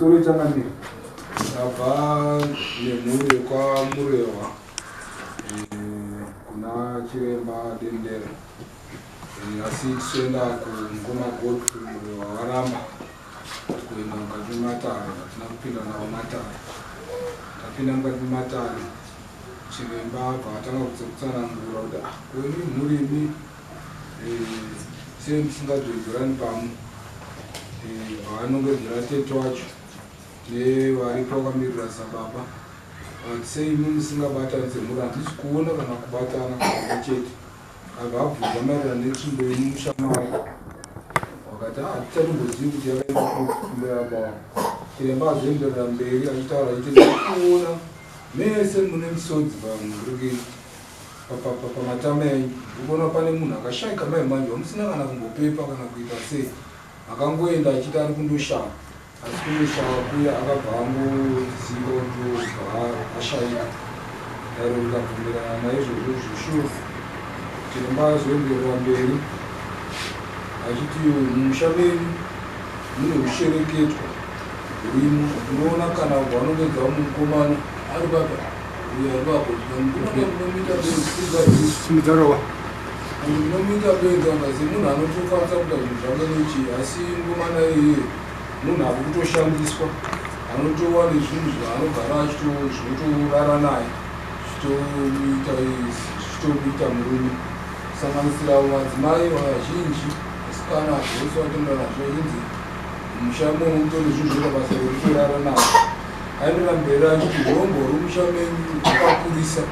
Pamusoro changamire. Tabva nemhuri yekwaMurehwa eh, kuna chiremba Dendera. Eh, asi tichienda kumukoma Godfrey Murehwa varamba kuenda mukati mematare, hatina kupinda navo matare. Tapinda mukati mematare, chiremba abva atanga kutsanangura kuti ah, kweni mhuri imi eh, sei musingadzvedzerani pamwe eh, vaanongedzera tete wacho nevaripo vakamirira sababa but sei imi musingabatani semhuri handisi kuona kana kubatana pamwe chete abva abvunza maererano netsvimbo yemumusha mavo wakati ah, hatichatombozivi kuti yakaenda kutsvimbo yababa wavo chiremba azoenderera mberi achitaura achiti kuona mese mune misodzi pamurikini pamatama enyu ndikuona pane munhu akashaika mai manje wamusina kana kumbopepa kana kuita sei akangoenda achiti ari kundoshava asi kundoshava kuya akabva angoziva kutobva ashaika daro rikabvumirana naizvozvo zveshuwa chiremba azoenderera mberi achiti mumusha menyu mune ushereketwa hurimo unoona kana vanongedza mukomana ari baba Munomuita benzi anga semunhu anotokwanisa kuita zvinhu zvake nechii asi ngomana iye munhu ari kutoshandiswa anotova nezvinhu zvaanogara zvinotorara naye zvichitomuita murume kusanganisira madzimai vazhinji vasikana vose vatenda nazvo inzi mumusha imomo mutori zvinhu zvinoita basa rekutorara naye Aenderera mberi achiti hurombo huri musha menyu hwakakurisa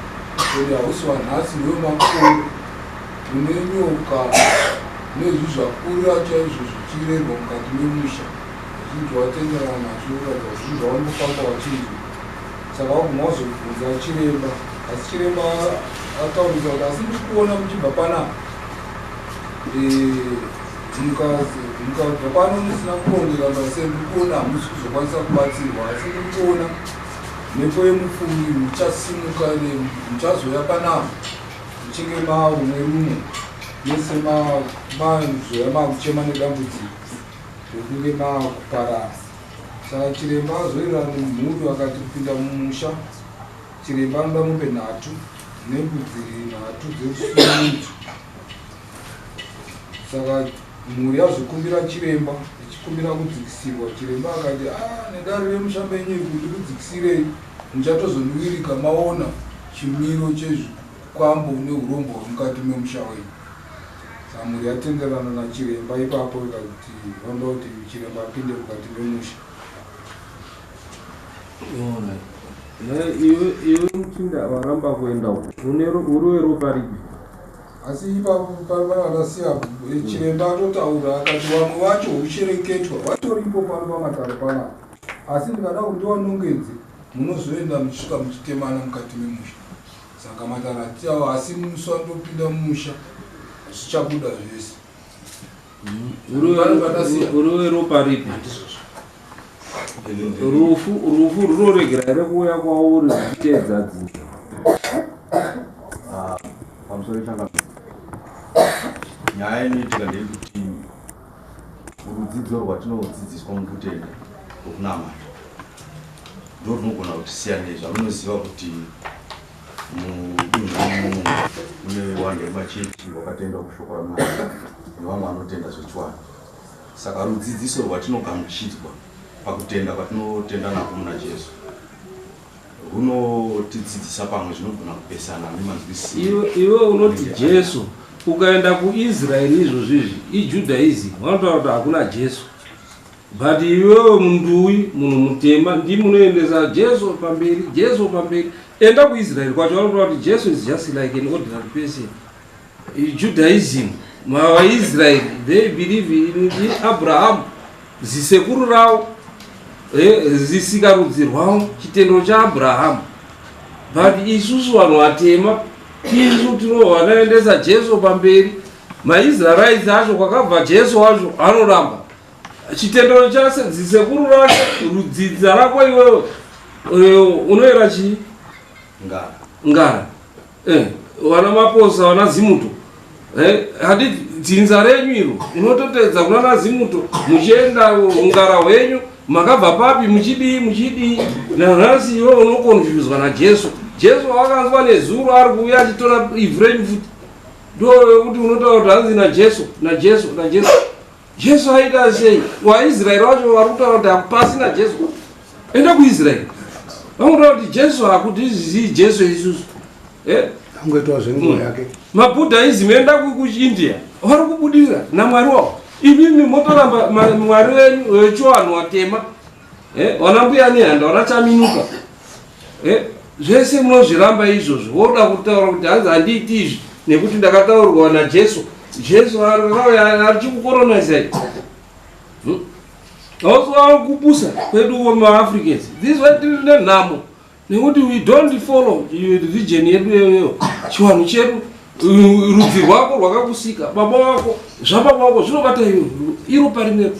ende hausi wanhasi ndewemakore mune nyoka nezvi zvakura chaizvo zvichirerwa mukati memusha vazhinji watenderana nazvo kuratidza kuti zvinhu zvavanofamba vachinzwa saka waguma wazobvunza chiremba asi chiremba ataurisa kuti asi ndiri kuona muchibva panapa eh, mukabva pano musina kurongeka mbase ndiri kuona hamusi kuzokwanisa kubatsirwa asi ndiri kuona mhepo yemupfumi muchasimuka muchazoya panapa muchinge marumwe rumwe mese mazoya makuchema nedambudziko rekunge makuparara saka chiremba azoererana nemhuri akati kupinda mumusha chiremba anoda mombe nhatu nembudzi nhatu dzerusunungudzo saka mhuri yazokumbira chiremba ichikumbira kudzikisirwa chiremba akati ah, nedare remusha menyu iri kuti kudzikisirei muchatozondiwirika maona chimiro chezvikwambo neurombo hwemukati memusha wenyu saka mhuri yatenderana nachiremba ipapo ikati vanoda kuti chiremba apinde mukati memusha iwe muchinda waramba kuenda uko une uri weropa ripi Asi ipapo pavakasiya chiremba atotaura akati vamwe vacho hushereketwa vatoripo pano pamatare panapa asi ndikada kuti ndivanongedze munozoenda muchisvika muchitemana mukati memusha saka matare atiawo asi musi wandopinda mumusha zvichabuda zvese Uri weropa ripi? Rufu rufu runoregera here kuuya kwauri ruchiteedza dzinza? Ah, pamusoro changa nyaya inoitika ndeyekuti rudzidzo rwatinodzidziswa mukutenda rwokunamata ndo runogona kuti siyanei zvamunoziva kuti mudunhu imomo mune vanhu vemachechi vakatenda kushoko ramwari nevamwe vanotenda zvechivanhu saka rudzidziso rwatinogamuchidzwa pakutenda kwatinotenda nako muna jesu runotidzidzisa pamwe zvinogona kupesana nemanzwisiro iwe unoti jesu ukaenda kuisraeri izvozvo izvi ijudaism vanotaura kuti hakuna jesu but iwewe munduwi munhu mutema ndimunoendesa jesu pamberi jesu pamberi enda kuisraeri kwacho vanotaura kuti jesu is just like an ordinary person judaism vaisraeri they believe in abraham zisekuru ravo eh, zisika rudzi rwavo chitendero chaabrahamu but isusu vanhu vatema tisu tinovanaendesa jesu pamberi maisraelites acho kwakabva jesu wacho anoramba chitendero chazisekuru rake rudzidza rako iwewe eh, unoera chii ngara ngara eh, vana maposa vana zimuto eh, hadi dzinza renyu iro unototedza kunana zimuto muchienda ungara hwenyu Makabva papi muchidii muchidii? Nanhasi iwe unokonfyuzwa naJesu. Jesu wakanzwa nezuro ari kuuya achitora ivhu renyu futi. Ndokuti unotaura kuti hanzi naJesu, naJesu, naJesu. Jesu aita sei? WaIsraeri wacho vari kutaura kuti hakupasi naJesu. Enda kuIsraeri. Vanotaura kuti Jesu hakutizii Jesu isusu. Eh? Angoitawo zvenguva yake. MaBuddhism enda kuIndia vari kubudirira naMwari wavo. Imimi motoramba Mwari wenyu wechivanhu watema. Eh, wana mbuya nehanda, wana chaminuka. Eh, zvese munozviramba izvozvo. Woda kutaura kuti hanzi handiiti izvi nekuti ndakataurwa naJesu. Jesu ari chikukoronizai. Also kupusa kwedu maAfricans. This is why tiri nenhamo. Nekuti we don't follow religion yedu iyoyo, chivanhu chedu, rudzi rwako rwakakusika, baba wako, zvababa wako zvinobata iwe, iropa rimwe.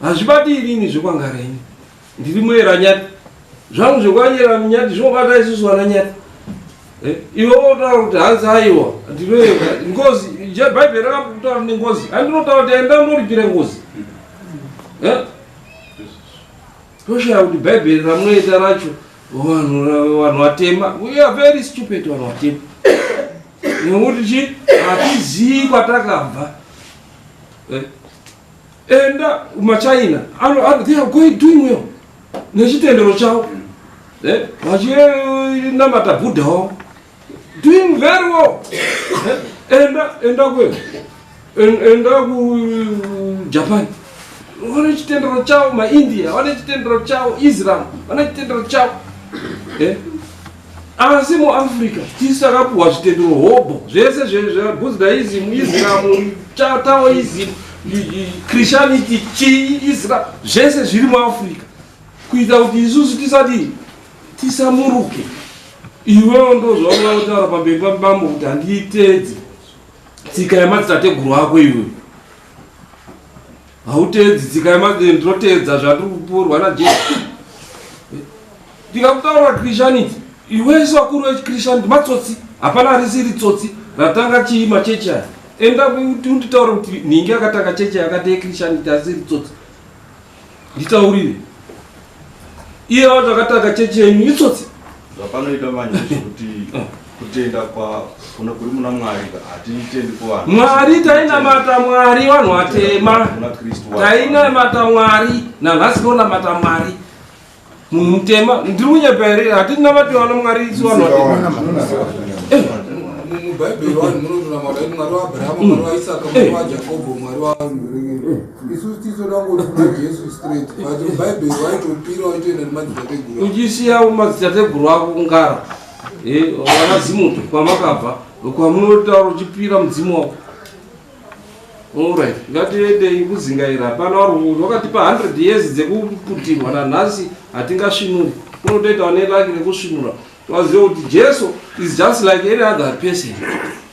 Hazvibati inini zvekwangara ini. Ndiri muera nyati. Zvangu zvekwanyera nyati zvinobata isusu vana nyati. Iwe wotaura kuti hanzi aiwa ndinoenda ngozi, Bhaibheri rakakutaura nengozi. Handinotaura kuti enda undoripira ngozi. Toshaya kuti Bhaibheri ramunoita racho vanhu vatema, we are very stupid vanhu vatema. Nekuti chi hatizii kwatakabva. Enda maChina, they are going doing well nechitendero chavo. Vachinamata Buddha wavo. Doing very well. Enda kwe. Enda ku Japan. Vane chitendero chavo, maIndia vane chitendero chavo, Islam vane chitendero chavo. Asi muAfrica tisu takapuhwa zvitendero hobho zvese zveBuddhism, Islam, Taoism, Christianity, chii, Islam, zvese zviri muAfrica kuita kuti isusu tisati tisamuruke. Iwewo ndo zvaunoda kutaura pamberi pamambo kuti handiiteedzi tsika yamadzitateguru ako. Iwewe hauteedzi tsika yamadzi, ndinoteedza zvatiri kupurwa naJesu. Ndikakutaura Christianity, iwese vakuru vechiChristianity matsotsi, hapana risiri tsotsi ratanga chii machechi aya. Enda kuti unditaure kuti nhingi akatanga chechi yakati yeChristianity asiri tsotsi, nditaurire. Iye wacho akatanga chechi yenyu itsotsi. Zvapanoita manje zvekuti kutenda kuri muna Mwari hatitendi kuvanhu. Mwari tainamata Mwari vanhu vatema. Kuna Kristu wacho. Tainamata Mwari, nanhasi tinonamata Mwari. Munhu mutema, ndiri kunyepa here? Hatinamati vana Mwari isu vanhu vatema? MuBhaibheri vanhu munotonamata kuti Mwari waAbhurahama, Mwari waIsaka, Mwari waJakobho, Mwari wa isusu tisoda kungoti kuna Jesu straight, but muBhaibheri vaitopira, vaitoenda nemadzitateguru. Uchisiya madzitateguru ako kungara vana Zimuto kwamakabva kwamunotaura uchipira mudzimu wako. Alright, ngatiendei kuzingaira. Hapana varungu wakatipa 100 years dzekuputirwa, nanhasi hatingasvinuri. Kunotoita vane lucky rekusvinura, vazive kuti Jesu is just like any other person,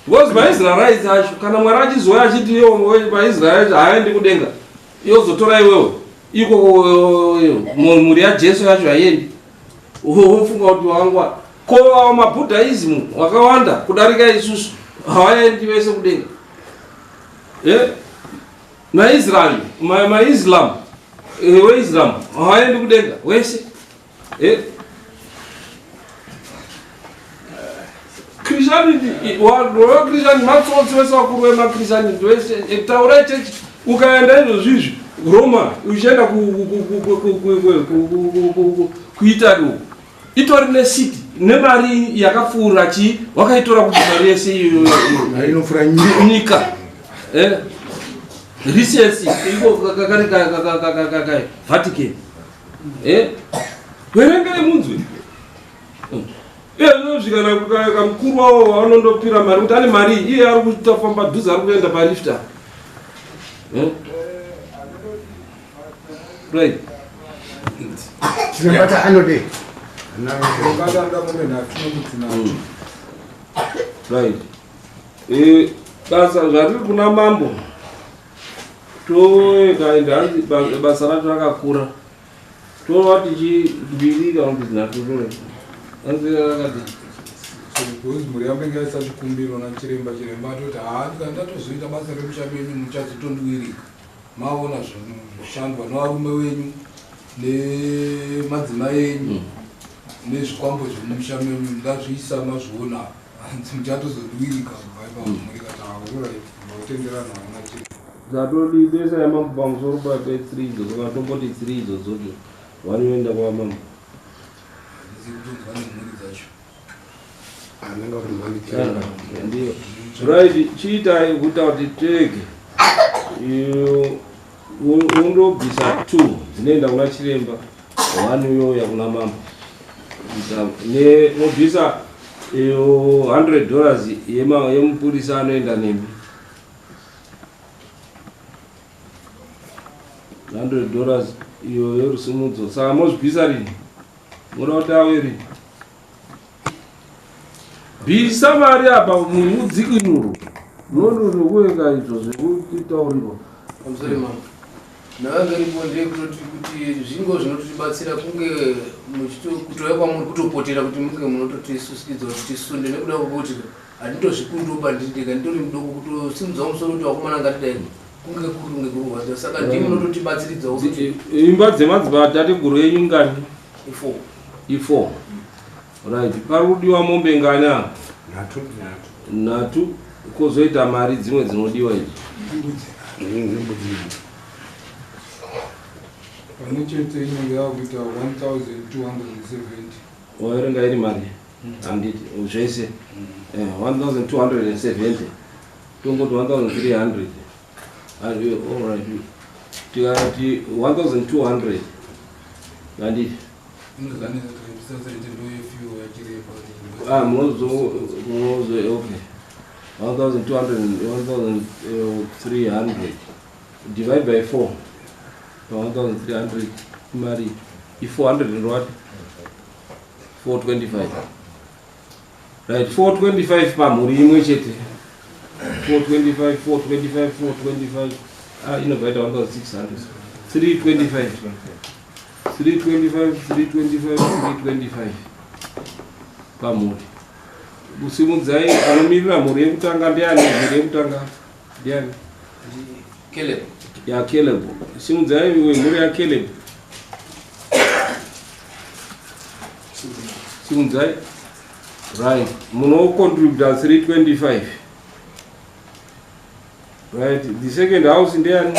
because maIsraelites acho kana Mwari achizouya achiti iwo maIsraelites haaendi kudenga, yozotora iwewe iko mhuri yaJesu yacho haiendi, wofunga kuti wangwa ko maBuddhism wakawanda kudarika isusu havaendi vese kudenga. MaIsrael, maIslam, weIslam havaendi kudenga wese. Christianity, Christianity matsotsi vese, vakuru vemaChristianity vese. Taurai chechi. Ukaenda izvozvizvi Roma, uchienda kuItaly uku, itori necity nemari yakapfuura chii, wakaitora kuti mari yese iyoyo inopfuura nyika. Nyika. Research iko kari Vatican. Verengere munzwe. Iye kamukuru wavo wavanondopira mari kuti ane mari, iye ari kutafamba dhuze, ari kuenda palifta. Right. Chirembata anodei? Chirembata anoda mombe nhatu nembudzi nhatu. Right. Basa zvatiri kuna mambo toekaenda, hanzi basa racho rakakura, tova tichimbiri kana kuti nhatu tore, hanzi rakati So because mhuri yangu inge yaisa chikumbiro nachiremba, chiremba atoti haa, ndikati ndatozoita basa remusha menyu muchazotondiwirika maona zvinoshandwa nevarume wenyu. Nemadzimai enyu nezvikwambo zvemumusha menyu ndazviisa mazviona, hanzi muchatozodwirika kubva ipapo. Murikati alright, makutenderana hauna chii. Zatodi besa yamambo pamusoro pe3 idzodzo, kana tomboti 3 idzodzodzo, vanoenda kwamambo. Handisi kutonzwa nemhuri dzacho. Anenge kuti mhani. Ndiyo, right. Chiitai kuita kuti tege undobvisa 2 dzinoenda kuna chiremba, 1 youya kuna mambo. Mobvisa $100 yemupurisa anoenda nemi, $100 iyo yerusumudzo. Saka mozvibvisa rini? Muda kuti ave rini? Bvisa mari apa mudzikinuro nononokuenga izvo zvekutitaurirwa. Pamusoro, mambo, nhava iripo ndeyekutoti kuti zvingo zvinototibatsira kunge kutouya kwamuri kutopotera kuti munge munototisusikidza kuti tisunde, nekuda kwekuti handitozvikundoba ndiri ndega, nditori mudoko. Kutosimudzawo musoro kuti vakomana ngatidai kunge kuri kunge kurwadza, saka ndimi munototibatsiridzawo kuti Imba dzemadzibatateguru enyu ngani? I4. I4, right. Pari kudiwa mombe ngani apa? Nhatu. Nhatu. Kwozoita mari dzimwe dzinodiwa idzi. Nembudzi. Pamwe chete inenge yakuita 1270. Waverenga iri mari, handiti? Zvese 1270, tongoti 1300. Alright, tikati 1200, handiti? Inozanisa tikaibvisa ndoyefiwo yachiremba. Ah, munozo okay, 1200, 1300 divide by 4 pa 1300 imari i400 and what? 425, right? 425 pamhuri imwe chete. 425, 425, 425, ah, inobva ita 1600. 325, 325, 325, 325 pamhuri. Kusimudzai anomirira mhuri yekutanga ndiani? Mhuri yekutanga ndiani? Caleb. YaCaleb. Simudzai wemhuri yaCaleb, simudzai. Right, munocontributa 325, right? The second house ndiani?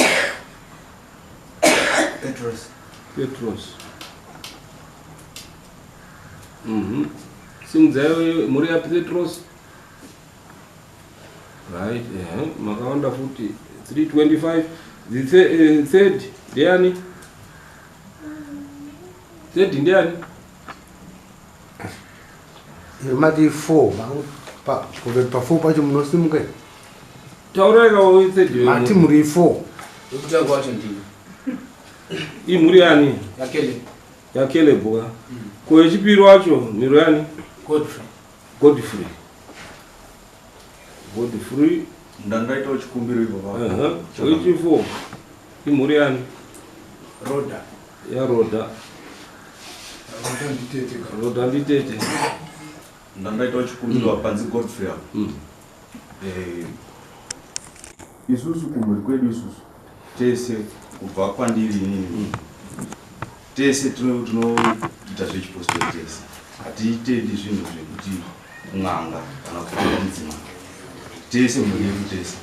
Petros. Petros. Simudzai mhuri yaPetros. Right, ehe, makawanda futi, 325. The third ndiani? Third ndiani? Mati 4 pa 4 pacho munosimuka. Taurai kawo third. Mati muri 4. Wekutanga wacho ndini. Imhuri yani? YaCaleb. YaCaleb ka. Ko yechipiri wacho mhuri yani? Godfrey. Godfrey, Godfrey. Ndandaitawo chikumbiro ipapo. Wechi4 imhuri yani? Roda. YaRoda. Roda nditete ka. Roda nditete. Ndandaitawo chikumbiro panzi Godfrey apo. Isusu kumhuri kwedu, isusu tese kubva kwandiri inini, tese tinoita zvechipostori. Tese hatitendi zvinhu zvekuti n'anga kana kutora mudzimai, tese mhuri yedu tese.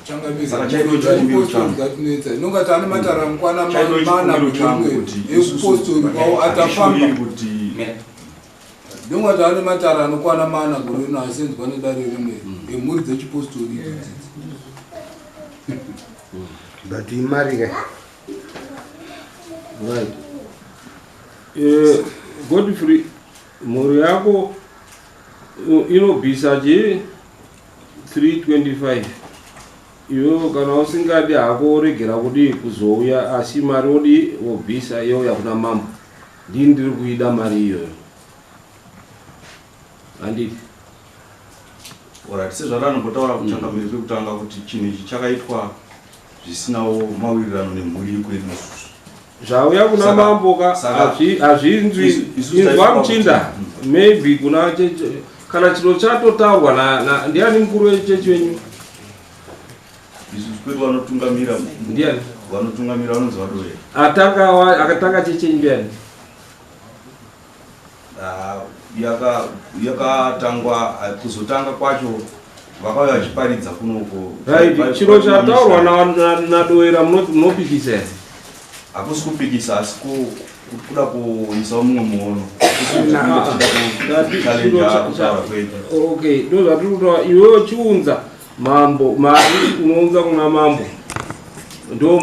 Saka chaito chikumbiro changu. Dzatinetsa inonga taane matara mukwana Chaito mana chikumbiro changu kuti ekupostori kwavo atafamba. hatishuviri kuti Ndonga taane matara anokwana mana gore rino asenzwa nedare rimwe emhuri dzechipostori idzodzi. But imari ka. Right. Godfrey, mhuri yako inobvisa chi 325. Iwewe kana usingadi hako woregera kudii kuzouya, asi mari wodii? Wobvisa youya kuna mambo. Ndini ndiri kuida mari iyoyo, handiti? Alright, sezvandanombotaura kuchangamiri kwekutanga kuti chinhu ichi chakaitwa zvisinawo mawirirano nemhuri yekwedu isusu. Zvauya kuna mambo ka. Hazvinzwi. Isu Inzwa taifunga muchinda. Maybe kuna cheche kana chiro chatotaurwa ndiani mukuru wechechi wenyu? Isusu kwedu vanotungamira Ndiani? Vanotungamira vanonzi vaDoera. Atanga chechi ndiani? Ah, yakatangwa kuzotanga kwacho vakauya vachiparidza kunoko. Right, chiro chataurwa naDoera munopikisa here? Hakusi kupikisa, asi kuda kuisawo mumwe muono. Ndati Challenge chiro kutaura kwedu. Okay, ndo zvatiri kutaura. Iwewe chiunza mambo mari, unounza kuna mambo, ndo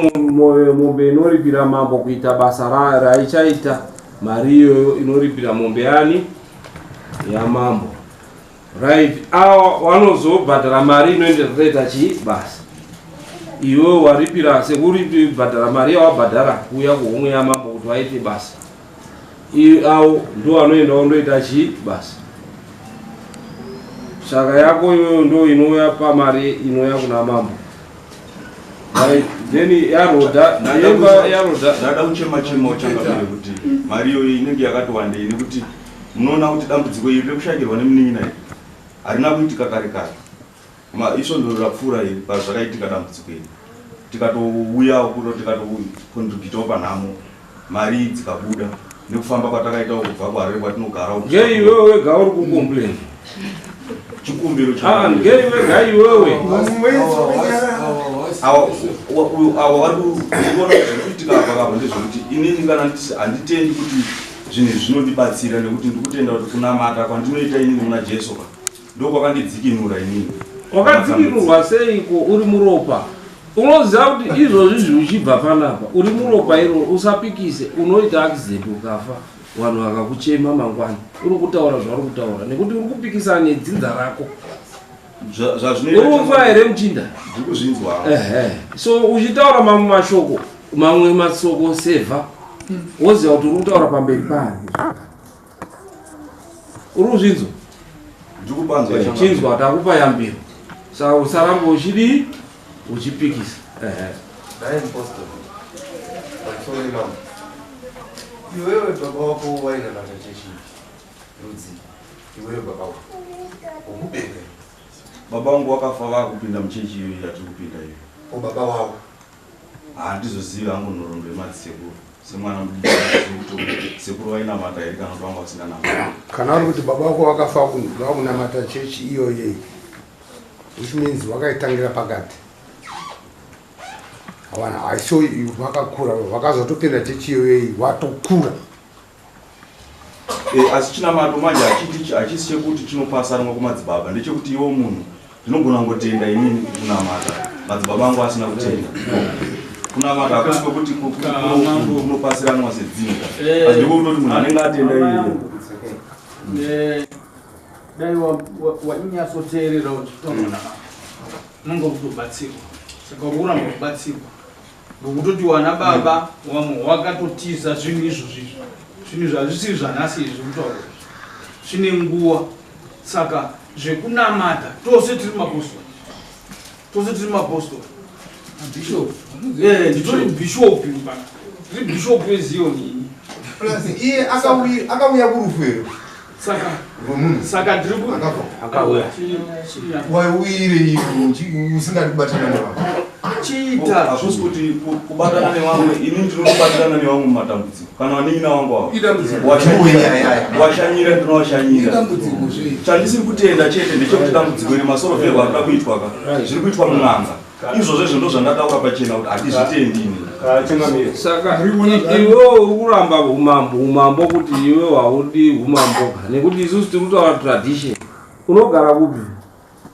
mombe inoripira mambo kuita basa raichaita. Mari iyoyo inoripira mombe yani yamambo, right? Awa vanozobhadhara mari inoenda kutoita chii basa. Iwewe waripira sekuribhadhara mari yawabhadhara kuuya kuhomwe yamambo kuti vaite basa. Avo ndo vanoenda vondoita chii basa. Saka yako iyoyo ndo inouya pamari inouya kuna mambo, right? Then yarodha yemba yarodha. Ndada kuchema chemawo changamire kuti mari iyoyo inenge yakati wandei, nekuti munoona kuti dambudziko iri rekushayikirwa nemunin'ina iri harina kuitika kare kare. Isvondo rapfuura iri pazvakaitika dambudziko iri, tikatouyawo kuno, tikatocontributawo panhamo, mari dzikabuda nekufamba kwatakaitawo kubva kuHarare kwatinogara. Ngei iwewe wega uri kucomplain? Chikumbiro. Ah, ngei wega iwewe? Ava vari kuona zviri kuitika apa kapa ndezvekuti inini kana handitendi kuti zvinhu izvi zvinondibatsira, nekuti ndiri kutenda kuti kunamata kwandinoita inini muna Jesu ka ndo kwakandidzikinura inini. Wakadzikinurwa seiko uri muropa? Unoziva kuti izvozvi zviuchibva panapa uri muropa iro, usapikise, unoita accident ukafa, vanhu vakakuchema mangwani uri kutaura zvauri kutaura nekuti uri kupikisana nedzinza rako. Zvazvinoita. Uri kunzwa here, muchinda? Ndiri kuzvinzwa. Ehe, so uchitaura mamwe mashoko, mamwe masoko sevha, woziva kuti uri kutaura pamberi paani. Uri kuzvinzwa? Ndiri kupanzwa. Chinzwa, takupa yambiro, saka usaramba uchidii, uchipikisa. Ehe. Dai mupostori, pamusoro imambo. Iwewe baba wako wainamata chechi rudzi? Iwewe baba wako wokubereka? Baba vangu vakafa vakupinda muchechi iyoyi yatiri kupinda iyo. O, baba wavo? Handizozivi hangu nhoroondo yemadzisekuru. Semwana mudiki kuti sekuru vainamata here kana kuti vanga vasinganamata. Kana uri kuti baba vako vakafa vakunamata chechi iyoyi, which means vakaitangira pakati. Havana haiso vakakura, vakazotopinda chechi iyoyi watokura. Asi chinamato manje hachisi chekuti chinopasanwa kumadzibaba, ndechekuti iwo munhu ndinogona kungotenda inini kunamata madzibaba angu asina kutenda. Kunamata hakusi kwekuti kunopasiranwa sedzinza, asi ndekokutoti munhu anenge atenda iye. Dai wainyatsoteerera uchitaurwa namama, unonga kutobatsirwa. Saka uri kuramba kubatsirwa ngokutoti wana baba wamwe wakatotiza zvinhu izvozvizvi. Zvinhu zvazvisiri zvanhasi izvi kutaura izvi, zvine nguva. Saka zvekunamata, tose tiri mapostori, tose tiri mapostori. Nditori bhishopi pana, ndiri bhishopi weZiyoni ini. Plus iye akauya kurufu here? Saka rwemunhu saka ndiri ku Akafa. Akauya. Waiuyirei usingadi kubatana nevamwe? Chiita. Hakusi kuti kubatana nevamwe. Ini ndinotobatirana nevamwe mumatambudziko, kana vanin'ina vangu avo Idambudziko. Washanyira, ndinovashanyira. Idambudziko zve. Chandisiri kutenda chete ndechekuti dambudziko iri masorovherwa arikuda kuitwa ka zviri kuitwa mun'anga izvozvo. Izvo ndo zvandataura pachena kuti handizvitendi ini. Changamire. Saka iwewe uri kuramba umambo, umambo kuti iwe haudi umambo ka, nekuti isusu tiri kutaura tradition. Unogara kupi?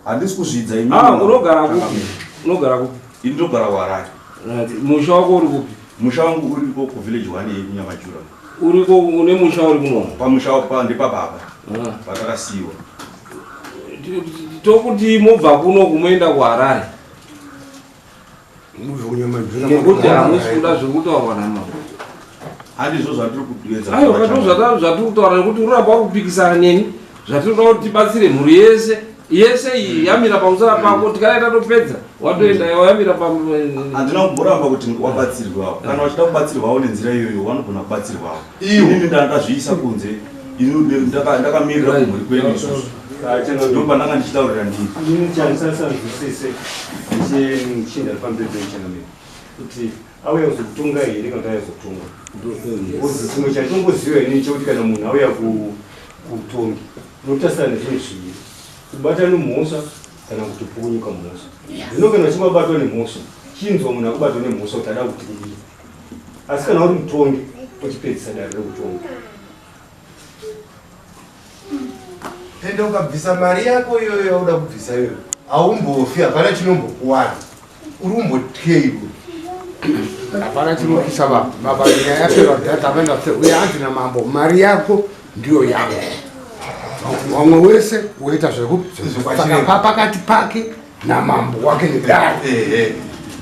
Handisi kuzvidza ini. Ah, unogara kupi? Unogara kupi? Ini ndogara kuHarare. Right. Musha wako uri kupi? Musha wangu uriko kuvillage 1 yekuNyamachura. Uriko, une musha uri kuno? Pamusha ndepababa Ah. patakasiyiwa. Tokuti mobva kuno kumuenda kuHarare nekuti hamusi kuda zviri kutaurwa namambo. Handizvo zvatiri kuedza. Aiwa, kato zvatiri kutaura nekuti uramba uri kupikisana neni. Zvatinoda kuti tibatsire mhuri yese yese iyi yamira pamusana pako, tikadai tatopedza, watoenda, yamira pa Handina kumboramba kuti wabatsirwawo. Kana vachida kubatsirwawo nenzira iyoyo, vanogona kubatsirwawo. Iwo. Inini ndazviisa kunze. Ini ndakamirira kumhuri kwedu isusu, ndo pandanga ndichitaurira ndiri. Inini chandisasanzwisise ndichinda pamberi penchangamire kuti Auya kuzokutonga here kana kuti auya kuzotonga? Because chimwe chatinongoziva ini chekuti kana munhu auya kuutongi unotarisana nezvinhu zviviri, kubata nemhosva kana kuti pukunyuka mhosva. Zvino kana uchinge wabatwa nemhosva, chinzwa munhu akubatwa nemhosva kuti ada kuti kudii. Asi kana uri mutongi, uchipedzisa dare rekutonga. Ende ukabvisa mari yako iyoyo yauda kubvisa iyoyo haumbofi, hapana chinombokuwana. Uri kumbotyei iwe? Hapana chinopisa baba. Baba nyaya yapera data vaenda uye hanzi namambo mari yako ndiyo yangu. Vamwe wese woita zvekupaka pakati pake namambo wake nedare.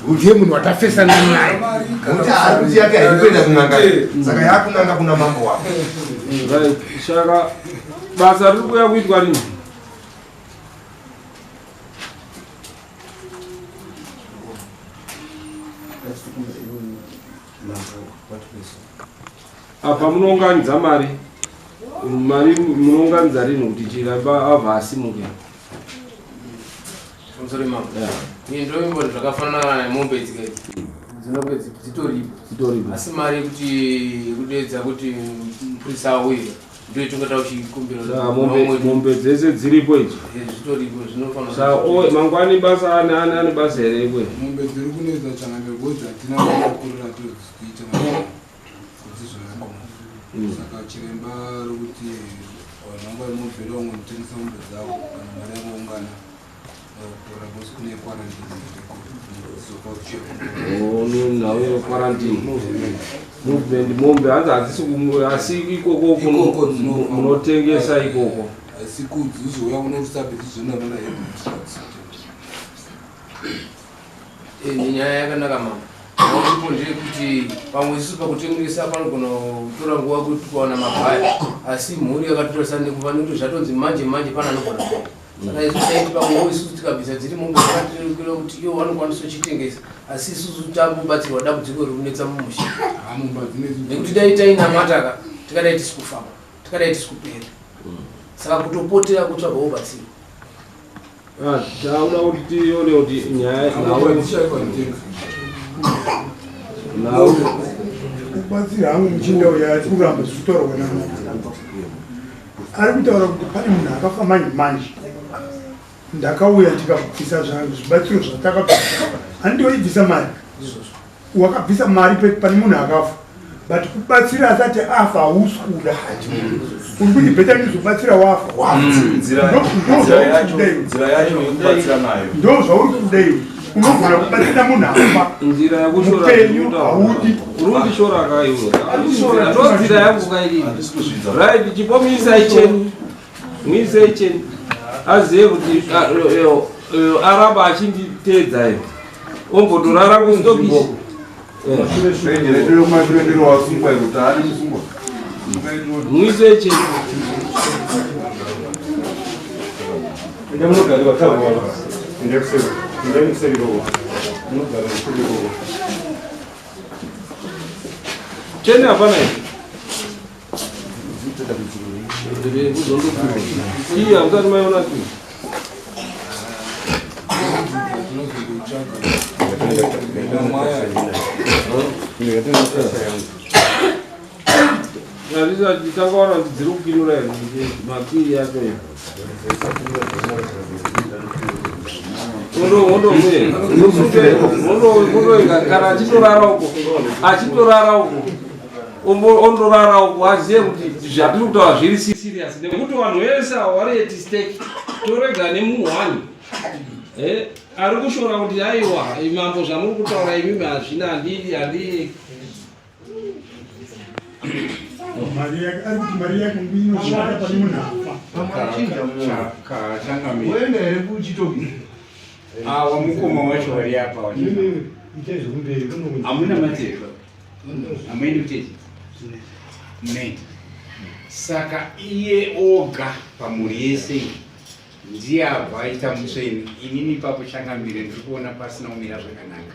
Ndiye munhu watafesana naye. Nokuti haruti yake haidi kuenda kun'anga, saka yakun'anga kuna mambo wake. Right, saka basa riri kuuya kuitwa rini? Apa munounganidza mari, mari munounganidza rini kuti chiramba abva asimuke? Pamusoro imambo. Ini ndovimba zvakafanana nemombe idzi idzi. Dzinonge dzitoripo. Dzitoripo. Asi mari yekuti yekudeedza kuti mupurisa auye ndiyo yatinge tauchikumbira. Saka mombe mombe dzese dziripo idzi. Zvitoripo zvinofanira. Saka o mangwani basa ane ane ane basa here ikwe? Mombe dziri kunetsa changamire because hatina kukurira todziita kudzizvona. Saka chiremba ari kuti vanhu vanga vari mubhero vamwe vanotengesa mombe dzavo kana mari yakaungana kura because kune quarantine iriko dzizopa kuchekwa. Oh, nhau yequarantine. Movement mombe hanzi hadzisi asi ikoko Ikoko dzinofamba. munotengesa ikoko. Asi kudzizouya kuno rusape dzizoenda nana head. Nyaya yakanaka mama. Ndipo ndeyekuti pamwe isusu pakutengesa panogona kutora nguva kuti kuwana mabhaya, asi mhuri yakatoresa nekuva nekuti zvatonzi manje manje pane anogona kuita. Saka isu taiti pamwewo isusu tikabvisa dziri mombe zvakatirerukira kuti ivo vanokwanisa kuchitengesa, asi isusu tambobatsirwa dambudziko riri kunetsa mumusha. Nekuti dai tainamata ka tikadai tisi kufamba, tikadai tisi kupera. Saka kutopotera kutsvaga ubatsiro. Tauda kuti tione kuti nyaya nhau kubatsira hangu muchinda uyo ari kuramba zvichitaurwa namambo. Ari kutaura kuti pane munhu akafa manje manje, ndakauya tikabvisa zvibatsiro zvatakabvisa. Handioibvisa mari, wakabvisa mari pane munhu akafa, but kubatsira asati afa hausi kuda. Uri kuti better ndizobatsira wafa. Nzira yacho yekubatsira nayo Ndo zvauri kuda iwe. Unogona kubatsira munhu afa nzira yekushora mupenyu haudi. Uri kundishora ka iwe? Ndo nzira yangu ka inini. Right, chipo muisai cheni. Muisai cheni. Azive kuti aramba achinditeedza iwe. Ombotorara kustokisi. Muisai cheni. Ende munogara vatavwa. Ende kuseri. Ende kuseri ikoko. Munogara kuseri ikoko. Cheni hapana here? Iya, hamusati maiona tu. Hazvisati takaona kuti dziri kupindura here makii yacho iyo. Kana achitorara uko, achitorara uko, ondorara uko, azive kuti zvatiri kutaura zviri serious, nekuti vanhu vese ava vari at stake. Torega nemunhu wani ari kushora kuti aiwa mambo zvamuri kutaura imimi hazvina, handidi handii. Mari yake ari kuti mari yake inoshanda pane munhu afa. Woenda here kuchitokisi? Awa mukoma wacho wari apa wacho. Hamuna mateko. Hamuendi kuchechi. Munoenda. Saka iye oga pamhuri yese iyi ndiye abva aita mutsvene. Inini ipapo changamire ndiri kuona pasina kumira zvakanaka.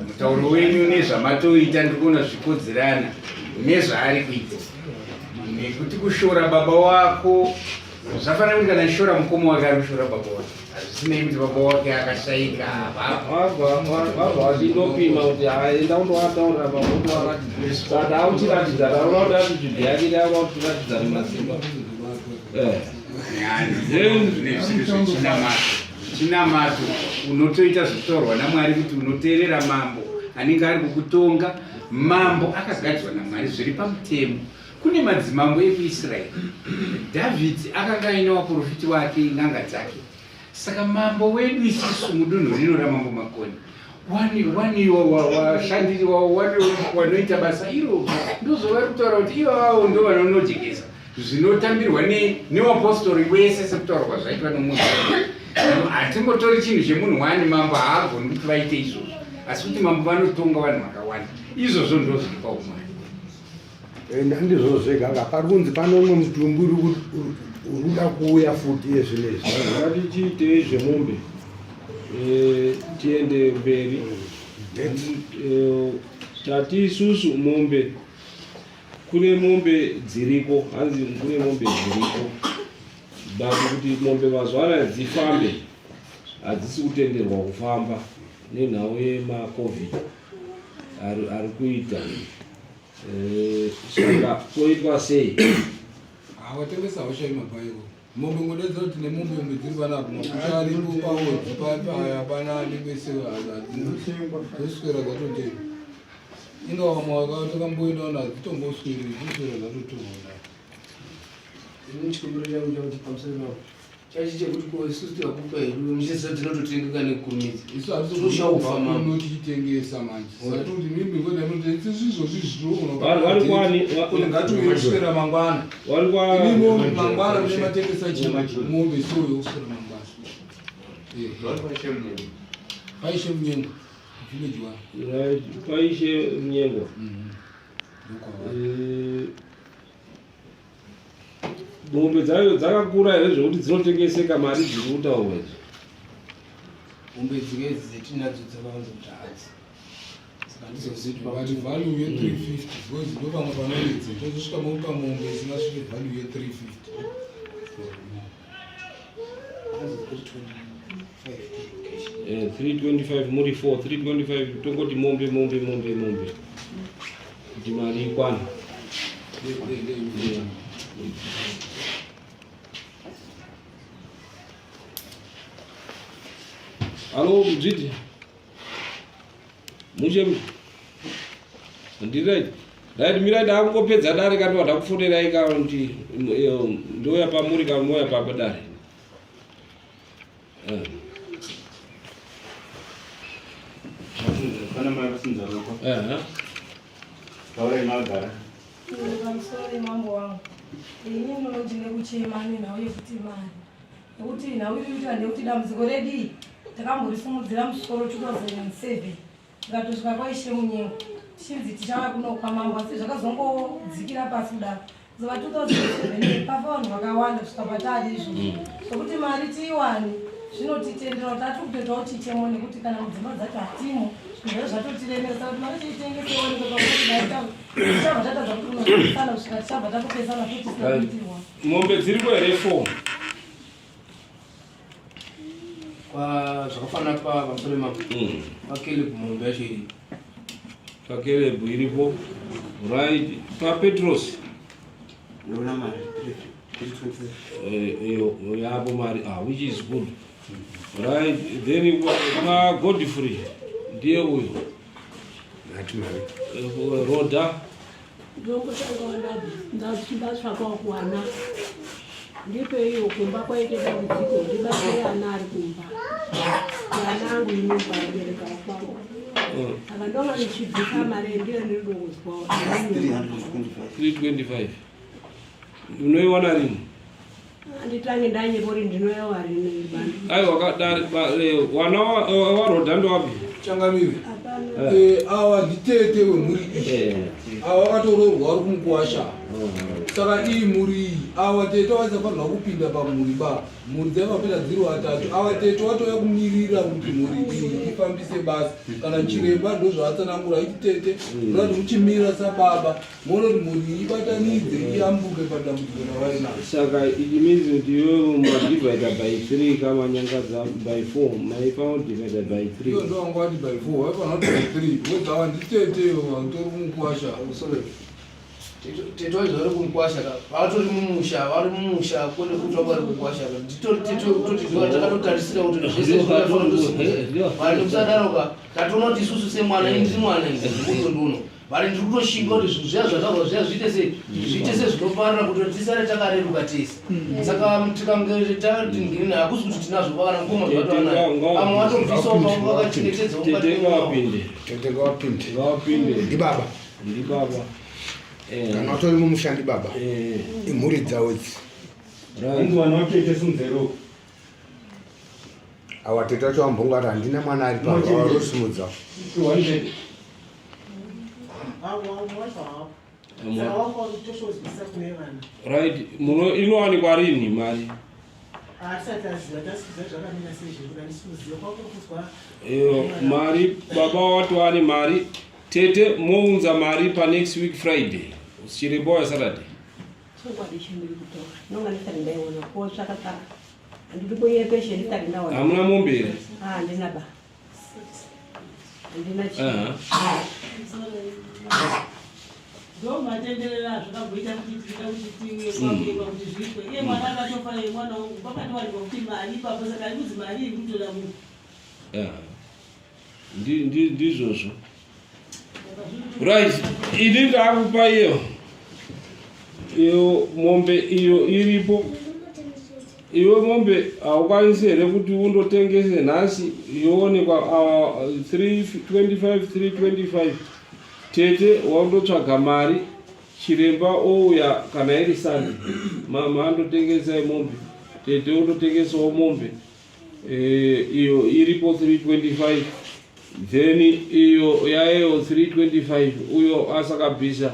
Mutauro wenyu nezvamatoita ndiri kuona zvikodzerana nezvaari kuita. Nekuti kushora baba wako Zvafanira kuti kana shora mukoma wake ari kushora baba wake. Hazvisinei kuti baba wake akashaika vabva vachindopima kuti enda undoataurira baba undoaratidza saka auchiratidza taura kuti attitude yake iraura kuti tiratidza nemasimba chinamato unotoita zvinotaurwa namwari kuti unoteerera mambo anenge ari kukutonga mambo akagadzwa namwari zviri pamutemo Kune madzimambo ekuIsraeri. Dhavhidhi akanga aine vaprofiti wake, n'anga dzake. Saka mambo wedu isusu mudunhu rino raMambo Makoni wani wani washandiri wavo wani wanoita basa iro ndozvavari kutaura kuti ivavavo ndo vanonojekesa zvinotambirwa newapostori wese sekutaura kwazvaitwa nomunhu hatingotori chinhu chemunhu wani mambo haagoni kuti vaite izvozvo asi kuti mambo vanotonga vanhu vakawanda izvozvo ndozviri paumwari And handizvo zvega ka pari kunzi pane umwe mutumbi uri kuda kuuya futi iye zvino izvi. Ngatichiitei zvemombe eh, tiende mberi. Eh, tati isusu mombe kune mombe dziriko hanzi kune mombe dziriko but kuti mombe mazuva anaya dzifambe hadzisi kutenderwa kufamba nenhau yemacovid ari kuita Eh, saka poitwa sei? Awatengesa haushai mabhaiko. Mombe ngodedza kuti nemombe mombe dziri panapa mafuta aripo paodzi paya pana nekwese dzoswera dzatotenga. Inga vamwe vakatakamboenda vanhu hadzitombosweri dzoswera dzatotorwa. Ini chikumbiro changu chakuti pamusoro papo chachi chekuti ko isusu tikakupa hedu muchiziva tinototengeka nekukurumidza isu hatitoshaufa mambo tichitengesa manje saka toti mimi ngoda kuti isu izvozvi Vari- vari kwani? zvinoona ngatiuye kuswera mangwana Vari kwa- Imi mombe mangwana mune matengesa chii mombe soyo kuswera mangwana paishe munyengo village one Right, paishe munyengo Eh, Mombe dzayo dzakakura here zvekuti dzinotengeseka mari dziri kutaurwa idzi? Mombe dzike idzi dzetinadzo dzakawanza kuti hadzi. Saka handizozivi kuti but value ye 350 because ndo pamwe panoridza tozosvika mopa mombe isingasvike value ye 350 Eh, 325 muri 4 325 tongoti mombe mombe mombe mombe kuti mari ikwane alo mdzviti mushe ndiri right right mirai ndakungopedza dare kati wadakufonerai ka kuti eh, ndouya pamuri ka mouya papa dare Eh. Pana mai vasinza roko. Eh. Taurai magara. Pamusoro mambo wangu. Ini ndinoti nekuchema nenhau yekuti mari. Nekuti nhau iri kuita ndekuti dambudziko redii takamborisumudzira musoro 2007 Tikatosvika kwaIshe Munyengo tichinzi tichauya kuno kwamambo asi zvakazongodzikira pasi kudaro. Zuva 2007 pafa vanhu vakawanda kusvika patari izvozvo. Zvekuti mari tiiwane zvinotitendera kuti atiri kutoitawo chichemo nekuti kana mudzimba dzacho hatimo zvinhu zvacho zvatotiremera saka kuti mari tiitengese iwanike pakuti dai tichabva tatadza kuti kunopesana kusvika tichabva tatopesana futi tisina kuitirwa. Mombe dziriko here four? Zvakafanana pa pamusoro mambo mm. pakelebhu mombe yacho iripo pakelebhu iripo right papetros ndoona mari eh, iyo yapo mari ah, which is good right then pagodfrey ndiye uyo eh, roda Ndongotanga ndatsvakawo kuwana ndipeiwo kumba kwaite dambudziko ndibatsire ana ari kumba vana angu ini vabereka kwangu saka ndonga ndichibvisa mari ndiyo ndinoda kuzwawo 325 unoiwana rini Anditange ndanyepori ndinoyawa rini bantu. Aiwa kadari eh, wana eh, warodha ndowapi? Changamire. Eh, awa nditete wemhuri iyi. Awa vakatoroorwa vari kumukuwasha. Saka iyi mhuri iyi, awa tete vaisafanirwa kupinda pamhuri ba. Mhuri dzaivapinda dziri vatatu. Awa tete watouya kumirira kuti mhuri iyi ifambise basa. Kana chiremba ndozvaatsanangura iti tete ndoda kuti muchimira sababa muone kuti mhuri iyi ibatanidze iyambuke padambudziko ravainaro. Saka it means kuti iwewe madivida by 3 kamanyangadza by 4 maifanira kudivida by 3. Iyo ndo wanga wati by 4 waifanira kuti by 3 because awa nditete vatori kumukwasha. Tete wacho vari kumukwasha ka vatori mumusha vari mumusha kwete kuti vanga vari kukwasha ka nditori tete kutoti takatotarisira kuti zvese zvinofanira vari nekusadaro ka tatoona kuti isusu semwana ini ndiri mwana ini ndikutondono vari ndiri kutoshinga kuti zvinhu zviya zvataurwa zviya zviite se zviite sezvinofanira kuti tisare takareruka tese saka tikange tatingirina hakusi kuti tinazvo pakana mukoma zvatoanayo vamwe vatobvisawo pamwe vakachengetedza Tete ngavapinde. Tete ngavapinde. Ngavapinde. Ndibaba. Ndibaba. Eh. Kana utori mumusha ndibaba. Eh. Imhuri dzawo idzi. Right. Mwana watete sunzero. Awa tete wacho wambonga kuti handina mwana ari pano. Awarosimudza. Right. Muno inowanikwa rini mari? Iyo mari baba wati wane mari tete mounza mari pa next week Friday. Chiremba wa Saturday. Chokwadi chandiri kutaura ndinonga ndisati ndaiona kotsvaka tsvaka handidi kunyepeshe ndisati ndaona. Hamuna mombe here? Ah, handina ba. Handina chii. Aha. Ndomatenderera zvakagoita kuti tinoda kuti tiuye kwakuekwa kuti zviitwe. Iye mwana akatofa iye mwana wangu pakatowanikwa kuti mari ipapo saka ari kunzi mari iri kutoda munhu. Yeah. Ndizvozvo. Right, ini ndakupa iyo iyo mombe iyo iripo. Iwe mombe haukwanisi here kuti undotengese nhasi yoonekwa 325 325 tete waundotsvaga mari chiremba ouya kana iri Sunday mama andotengesai mombe tete undotengesawo mombe eh, iyo iripo 325 then iyo yayeyo 325 uyo asakabvisa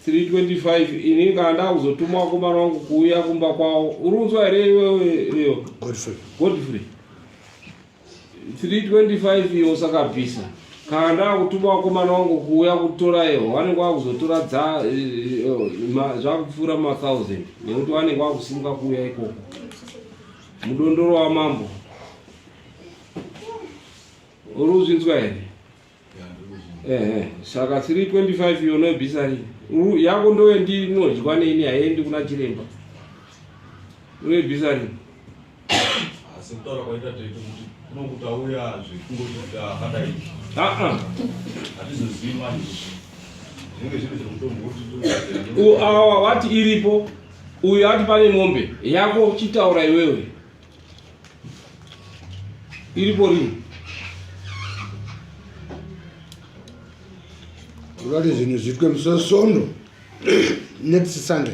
325 ini kana ndakuzotuma vakomana vangu kuuya kumba kwavo uri kunzwa here iwewe iyo Godfrey. Godfrey 325 iyo usakabvisa kana ndakutuma vakomana vangu kuuya kutora iyo vanenge vakuzotora dza zvakupfuura ma1000 nekuti vanenge vakusimuka kuuya ikoko mudondoro wamambo uri kuzvinzwa here ehe saka 325 iyo unoibvisa rini yako ndoye ndinodya neini haiendi kuna chiremba unoibvisa rini Asi kutaura kwaita tete kuti kunokuti auya zvekungoti akadai. aa Hatizozivi manje. Zvinenge zviri zvekutombo kuti awa wati iripo uyu ati pane mombe yako chitaura iwewe iripo rini Toda kuti zvinhu zviitwe musi weSvondo next Sunday.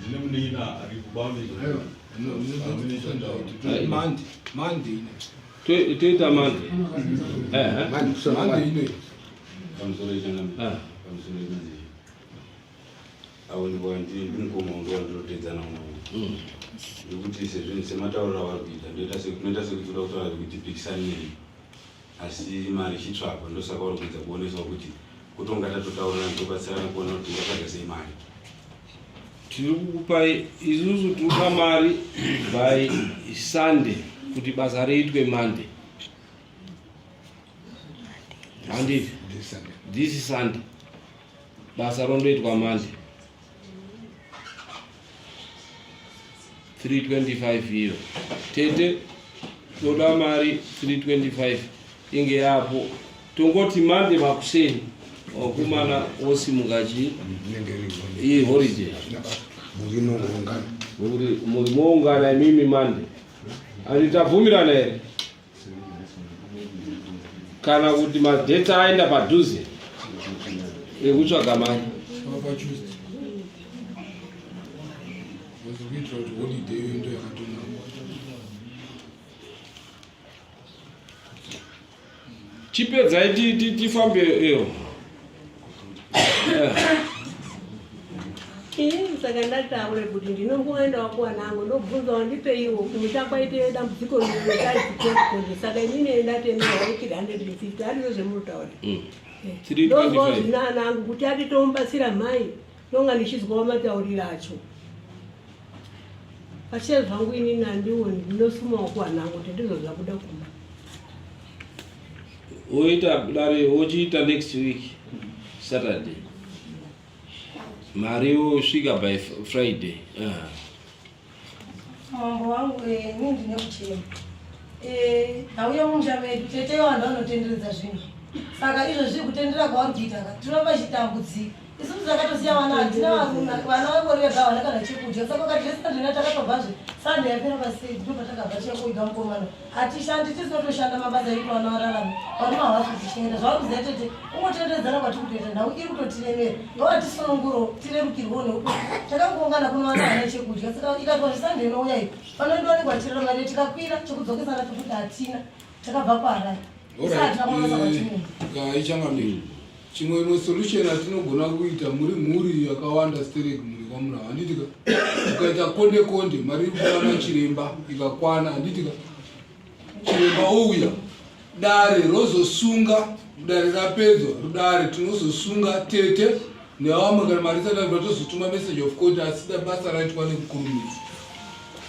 ndine munin'ina ari kubambi. Monday, Monday ino. Toita Monday. Ehe. Monday, so Monday ino. Pamusoro ichangamire. Ah. Pamusoro ichangamire. Avo ndivo ndimukoma wangu wandinotedzana nawo. Nekuti sezvinhu sematauriro avari kuita ndoita sekunoita sekuti uda kutaura kuti pikisani neni. Asi mari ichitsvagwa ndosaka vari kuedza kuoneswa kuti kutonga tatotaurana tobatsirana kuona kuti tingatsvaga sei mari. Tiri kukupai isusu tinoda mari by Sunday kuti basa riitwe Monday. Handiti? This Sunday. Basa rondoitwa Monday. 325 iyo. Tete toda mari 325 inge yapo. Tongoti Monday makuseni wakomana osimuka chi iyi holiday. Mhuri inongoungana. Muri moungana imimi Monday. Ani tabvumirana here? Kana kuti madheta aenda padhuze ekutsvaga mari. Papa Tuesday. Kuitira kuti holiday iyo ndo yakatonaka. Chipedzai tifambe iyo. Saka ndataure kuti ndinomboendawo kuwanangu ndobvunzawo ndipeiwo kumusha kwaite dambudziko rinotaizikokonde saka inini ndatemerwa 350 handizvo zvemurutaura. Ndozvawo 325. zvina anangu kuti ati tomubatsira mhai ndonga ndichizwawo matauriro acho. Pachiya zvangu inini handioni ndinosumawo kuwanangu kuti ndizvo zvabuda kumba. Woita dare wochiita next week Saturday. Mari yosvika by Friday. Ah. Mambo wangu eh, ini ndine kuchema. Eh, auya mumusha medu tete vanhu vanotenderedza zvinhu. Saka izvo zviri kutendera kwavari kuita ka tinoramba tichitambudzika. Isusu takatosiya vana hatina varume vana vangori vega havana kana chekudya. Saka ukati zvese zvina takatobvazve Sunday yapera pasei ndipo patakabva tichiya koiga mukomana. Hatishandi tisu tinotoshanda mabasa edu vana vararame. Varume havasi kutichengeta. Zvavari kuziva tete kungotenderedzana kwatiri kutoita nhau iri kutotiremera. Ngavatisunungurewo tirerukirwewo neupenyu. Takangoungana kuno vana havana chekudya. Saka ikatwa zveSunday inouya iyi panondiwanikwa tichirarama ine tikakwira chekudzokesa nacho futi hatina. Takabva kuHarare. Isu hatina mabasa kwatinoenda. Ichangamire. Chimwe imwe solution yatinogona kuita muri mhuri yakawanda sterek mhuri kwamurawo handiti ka ukaita konde konde mari iri kukwana chiremba ikakwana handiti ka chiremba ouya dare rozosunga dare rapedzwa rudare tinozosunga tete nevamwe kana mari isati yabva tozotuma message of court asi basa raitwa nekukurumidza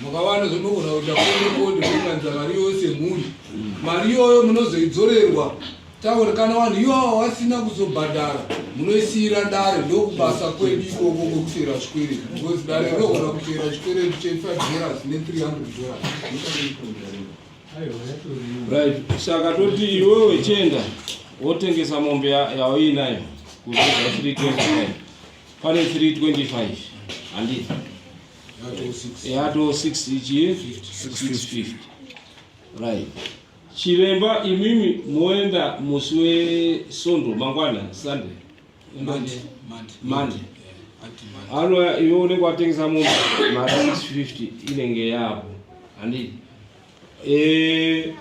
makawana zvinogona kuita konde konde kuunganidza mari yose mhuri mari iyoyo munozoidzorerwa Taura kana vanhu iwawa wasina kuzobhadhara munoisiira dare ndokubasa kwedu ikoko kwekuteera chikwereti because dare rinogona kuteera chikwereti che 5 dollars ne 300 dollars. Right, saka toti iwewe chienda wotengesa mombe yauinayo kuzoza 325 pane 325 handiti yato 6 ichi 650 right Chiremba imimi moenda musi wesondo mangwana Sunday. Monday. Monday. Anouya iwe unenge watengesa mombe mari 650 inenge yapo. Handiti. Eh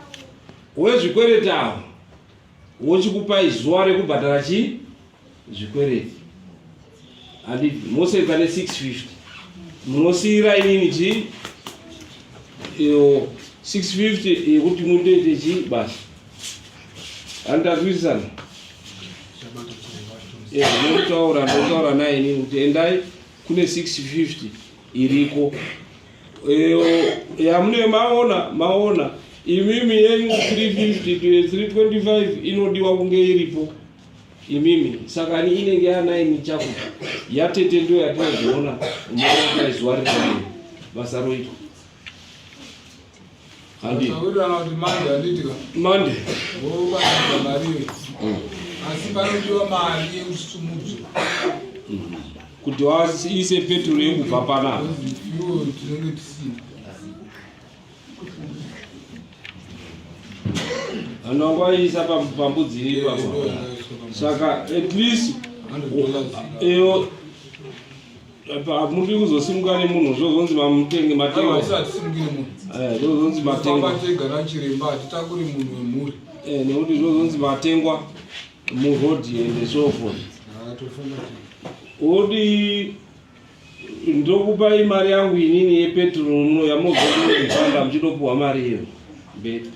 wezvikwereti avo wochikupai zuva rekubhadhara chii? Zvikwereti. Handiti mosenza ne 650. Munosiira inini chii? Iyo 650 yekuti mundoite chii basi. Handazwisisana. Eh, ndinotaura ndinotaura naye inini kuti endai kune 650 iriko. Eh, yamune maona maona imimi yenyu 350 to 325 inodiwa kunge iripo. Imimi saka ni inenge ya 9 chakuti yatete ndiyo yatinozoona unoona zuva riri basa roitwa. Handi. Tawirirana kuti Monday handiti ka? Monday. Vobatanidza mari iyo. Asi panodiwa mari yekusumudzwa. Kuti waise petro yekubva panapa. Fuel tinenge tisina. Vanhu vanga vaiisa pambudzi ipapo. Saka at least iyo hamudi kuzosimuka nemunhu zvozonzi mamutenge matengo. Eh, zvozonzi matengwa. Tega nachiremba hatitakuri munhu wemhuri. Eh, nekuti zvozonzi matengwa muroad and so forth. Odi ndokupai mari yangu inini yepetro muno yamozoifamba muchitopuhwa mari iyo mberi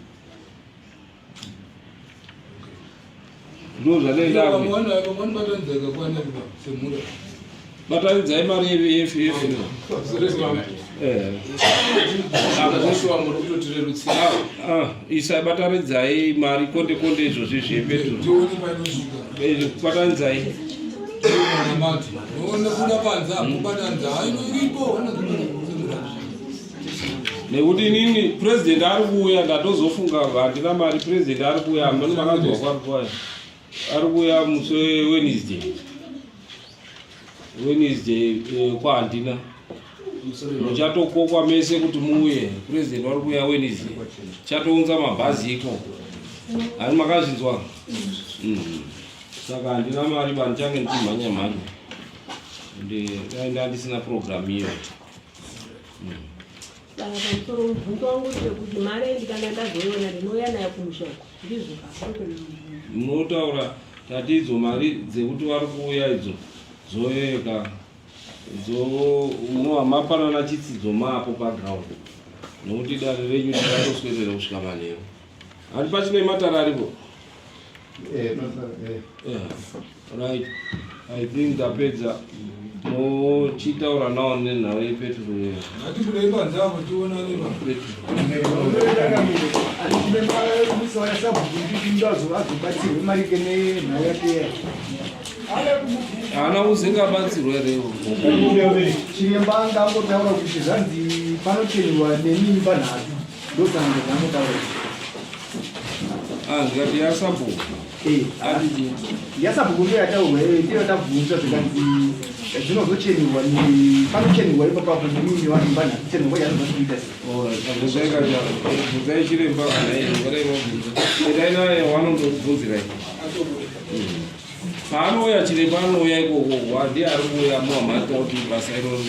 ndo zvandaenda batanidzai mari isa batanidzai mari konde konde izvozvi zvepetro batanidzai Nekuti inini president ari kuuya ndatozofunga handina mari president ari kuuya hameno makanzwa kwari kuuya ari kuuya musi weWednesday Wednesday eh, kwahandina muchatokokwa mese kuti muuye president vari kuuya Wednesday chatounza mabhazi ikoko hani makazvinzwa mm. Saka handina mari ba ndichange ndichimhanya mhanya. Ende dai ndandisina program iyo. Saka pamusoro mubvunzo wangu ndewekuti mari iyi ndikanga ndazoiona ndinouya nayo kumusha uko ndizvo Munotaura tati idzo mari dzekuti vari kuuya idzo dzoyeka. Munova mapanana chitsidzo mapo paground nokuti dare renyu tikatoswerera kusvika manheru. Handi pachine matare aripo? Eh, eh. Right. I think tapedza. Mochitaura nawo nenhau yepetro iyo. Ngatibudei panze apo tionane pa. Azobatsirwe marike nenhau yake. Haana kuzenga batsirwa here? Chiremba anga angotaura kuti zvanzi panocheniwa nemimba nhatu ndotsango zvaangotaura. Ah, ndikati yasabhuku. Eh, yasabhuku ndiyo yataurwa iyoyo ndiyo yatabvunza zvikanzi dzinozocheniwa panochenirwa ipapapo nemimba nhatu chenirwa yanozokuita sei. Bvunzai chiremba kana iye, endai mobvunza. Endai naye wanondobvunzirai. Paanouya chiremba anouya ikoko, ndiye ari kuuya muhamata kuti basa iroro.